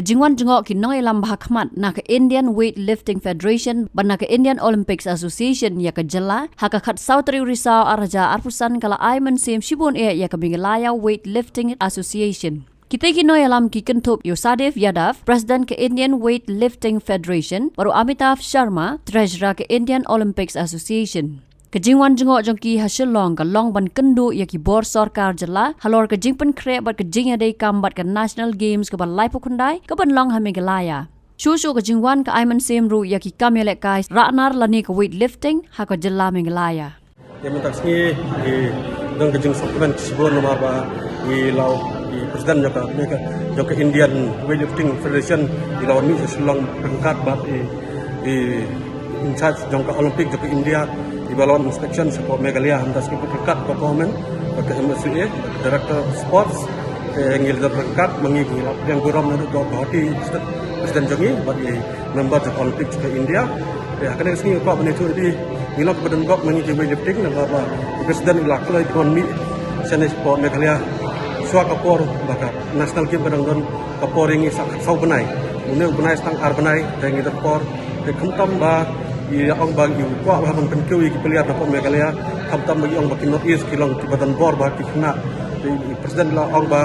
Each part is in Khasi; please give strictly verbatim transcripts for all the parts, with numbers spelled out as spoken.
Ka jingwan jngoh ki nongïalam ba ha khmat na ka Indian Weightlifting Federation bad na ka Indian Olympics Association ïa ka jylla ha ka khatsaw tarik u Risaw arhajar arphew san ka la ai mynsiem shibun eh ïa ka Meghalaya Weightlifting Association. Kita ki nongïalam ki kynthup ïa u Sadef Yadav, President ka Indian Weightlifting Federation, bad u Amitav Sharma, Treasurer ka Indian Olympics Association. Ka jingwan jngoh jong ki ha Shillong ka long ban kynduh ïa ki bor sorkar jylla halor ka jingpynkhreh bad ka jingïadei kam bad ka National Games kaba laiphew khyndai kaban long ha Meghalaya. Shuh shuh ka jingwan ka ai mynsiem ruh ïa ki kam ïalehkai rah nar lane ka weightlifting ha ka jylla Meghalaya. Ïa mynta ka sngi, i don ka jingsngewkmen shibun namar ba i la, i president jong ka, jong ka Indian Weightlifting Federation i la wan mih sha Shillong ryngkat bad i, i in charge jong ka Olympic jong ka India, i ba la wan inspection sha Meghalaya, mynta ka sngi ryngkat ka government, ka M S U A, director sports, te ngi la don ryngkat, ma ngi ngi la pdiang burom na ka hoti president jong ngi bad i member jong Olympic jong ka India. Te ha kane ka sngi ka ba ni tu di ngi la ka ba don gop ma ngi ki weightlifting namar ba i president i la kloi don mih shane sha Meghalaya shuwa ka por ba ka National Game ka dang don ka por ïa ngi sa khatsaw bnai. Une u bnai sa tang ar bnai te ngi don por. Te khamtam ba i ong ba i kwah ba ban pynkiew ïa ki player na Meghalaya. Khamtam ba i ong ba ki North East ki long ki ba don bor ba ki khynnah. Te i president la ong ba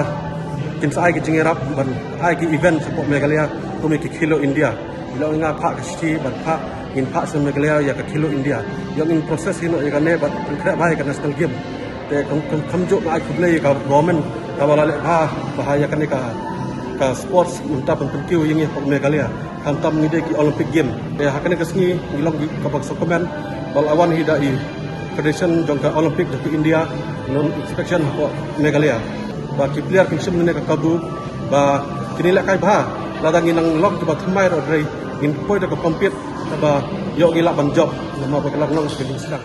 kin sa ai ki jingïarap ban ai ki event sha Meghalaya kum ïa ki Khelo India. I la ong nga phah ka shithi ban phah, ngin phah sha Meghalaya ïa ka Khelo India. Ïa ngin process hi noh ïa kane bad pynkhreh bha ïa ka National Game. Te kam, kam, kamjuh nga ai khublei ïa ka government kaba la leh bha, bha ïa kane ka, ka sports mynta ban pynkiew ïa ngi ha Meghalaya. Khamtam ngi dei ki Olympic Game. Te ha kane ka sngi ngi long ki kaba sngewkmen ba la wan hi da i Federation jong ka Olympic jong ka India, non inspection ha Meghalaya. Ba ki player kin shim ne ka kabu ba kin ïalehkai bha. Lada ngi nang long kiba thymmai ruh hynrei ngin poi da ka compete kaba ïoh ngi lah ban jop namar ba ka la long ka jingsdang.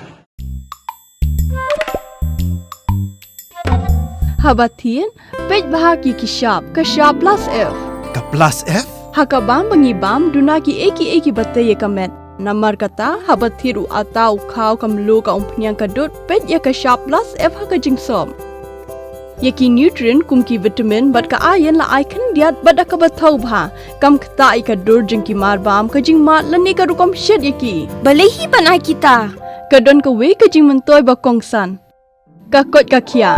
Haba thied, peit bha ki ki shap, ka shap plus F. Ka plus F? Ha ka bam ba ngi bam, duna ki ei ki ei ki ba tei ïa ka met. Namar kata, haba thied u atta, u khaw, ka mluh, ka umphniang, ka dud, peit ïa ka shap plus F ha ka jingsop. Ïa ki nutrient kum ki vitamin bad ka iron la ai khyndiat bad da kaba thaw bha. Kam ktah ïa ka dur jong ki mar bam, ka jingmad lane ka rukom shet ïa ki. Balei hi ban ai kita? Ka don kawei ka jingmyntoi ba kongsan. Ka koit ka khiah.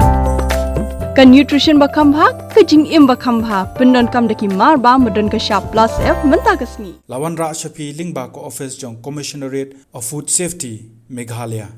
Ka nutrition ba kham bha, ka jingim ba kham bha. Pyndonkam da ki mar bam ba don ka shap plus F mynta ka sngi. La wanrah sha phi lyngba ka office jong Commissionerate of Food Safety, Meghalaya.